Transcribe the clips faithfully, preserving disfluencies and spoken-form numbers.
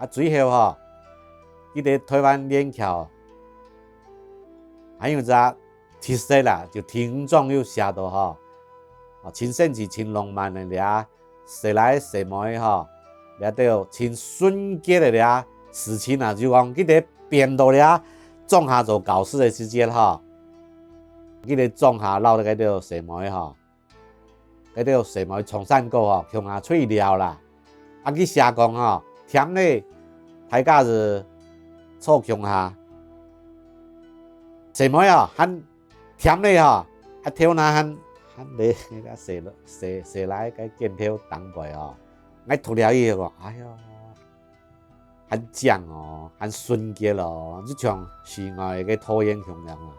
啊，最後吼，記得台灣連翹，還有隻特色啦，就第五章有寫到吼，啊，盡神奇、盡浪漫个這細倈細妹吼，這兜盡純潔个這事情啊，就講記得編到這莊下做教師个時節吼，記得莊下摎該兜細妹吼，該兜細妹唱山歌吼，共下出去尞啦。啊，佢寫講吼，甜咧，大家就坐共下。細妹啊，還甜咧吼，啊，頭那還，還咧，該細，細，細倈个肩頭頂背吼。𠊎讀了以後講，哎喲，還靚哦，還純潔哦，就像世外个桃源共樣啊。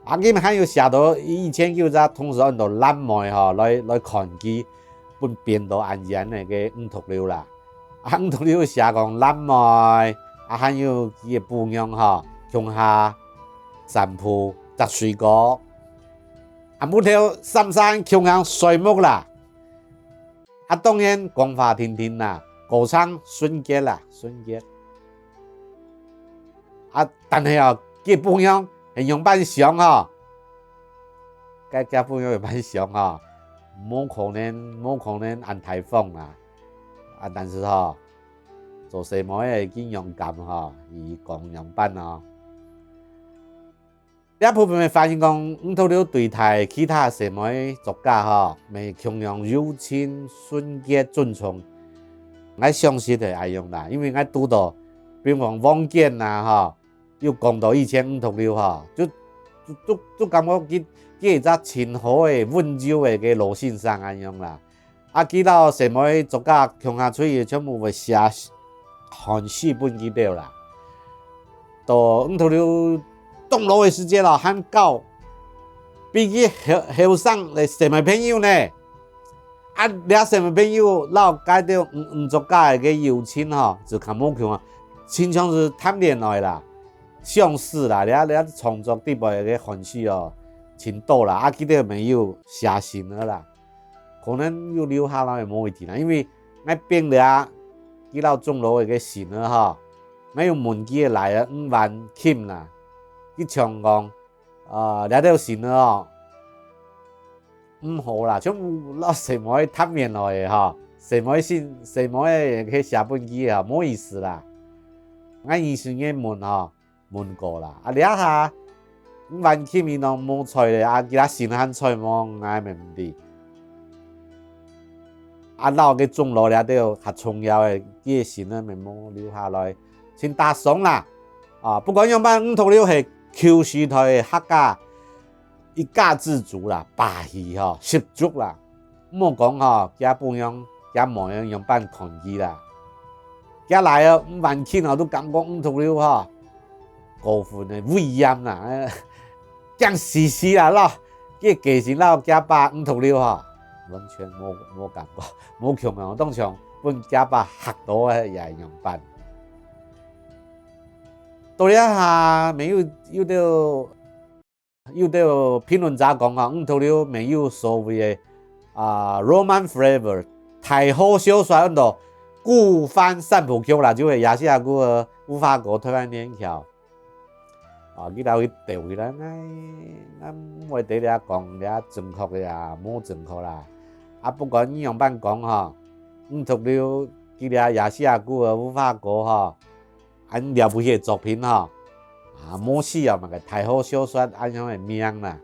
啊，佢還有寫到以前有隻同事安到藍妹吼，來，來看佢，分編到恁嚴个該吳濁流啦。啊，吳濁流寫講藍妹，啊，還有佢个餔娘吼，共下散步、摘水果，暗晡頭三儕共樣睡目啦。啊，當然講話定定啦，歌聲純潔啦，純潔。啊，但係啊，佢餔娘係仰般想吼？該，佢餔娘仰般想吼？無可能，無可能恁大方啦。啊，但是吼，做細妹个盡勇敢吼，佢講仰般哦。這部分个反映講，吳濁流對待其他細妹作家吼，乜共樣友情、純潔、尊重。𠊎相信係恁樣啦，因為𠊎堵到，比如講王建啊吼，有講到以前吳濁流吼，就，就，就，就感覺佢，佢係一隻盡好个、溫柔个个老先生恁樣啦。啊，佢摎細妹作家共下出去，全部會寫寒書分佢兜啦。到吳濁流當老个時節啦，還交比佢後，後生个細妹朋友呢。啊，這細妹朋友摎該兜吳，吳作家个个友情吼，就較無共啊，親像係談戀愛啦、相思啦，這，這創作裡背个个寒書哦，盡多啦。啊，佢兜乜有寫信仔啦。 可能有留下來無一定啦，因為𠊎編這佢摎鍾老个个信仔吼，𠊎有問佢个倈仔吳萬欽啦，佢像講，呃，這兜信仔哦，毋好啦，全部摎細妹談戀愛个吼，細妹信，細妹个去寫分佢个吼，無意思啦。𠊎二十年問吼， 問過啦。啊，這下吳萬欽佢攏無在咧，啊，其他信還在無？𠊎乜毋知。啊，摎該鍾老這兜較重要个，佢个信仔乜無留下來，盡打爽啦。啊，不管仰般，吳濁流係舊時代个客家，一家之主啦，霸氣吼，十足啦。 莫講吼，厥餔娘、厥妹仔仰般看佢啦。厥倈仔吳萬欽吼，都感覺吳濁流吼，過分个威嚴啦，呃，驚死死啦咯。佢个個性摎厥爸吳濁流吼，完全無，無感覺，無共樣，當像分厥爸嚇到个也仰般。到這下，乜有，有兜 有兜評論者講啊，吳濁流乜有所謂个，啊，Roman flavor，大河小說安到孤帆三部曲啦，就係亞西亞孤兒、無花果、台灣連翹。啊，佢兜去鬥起來，𠊎，𠊎毋會在這講這正確个啊，無正確啦。啊，不管你仰般講吼，吳濁流佢這亞西亞孤兒、無花果吼， 恁了不起个作品吼，啊，無需要麼个大河小說恁樣个名啦。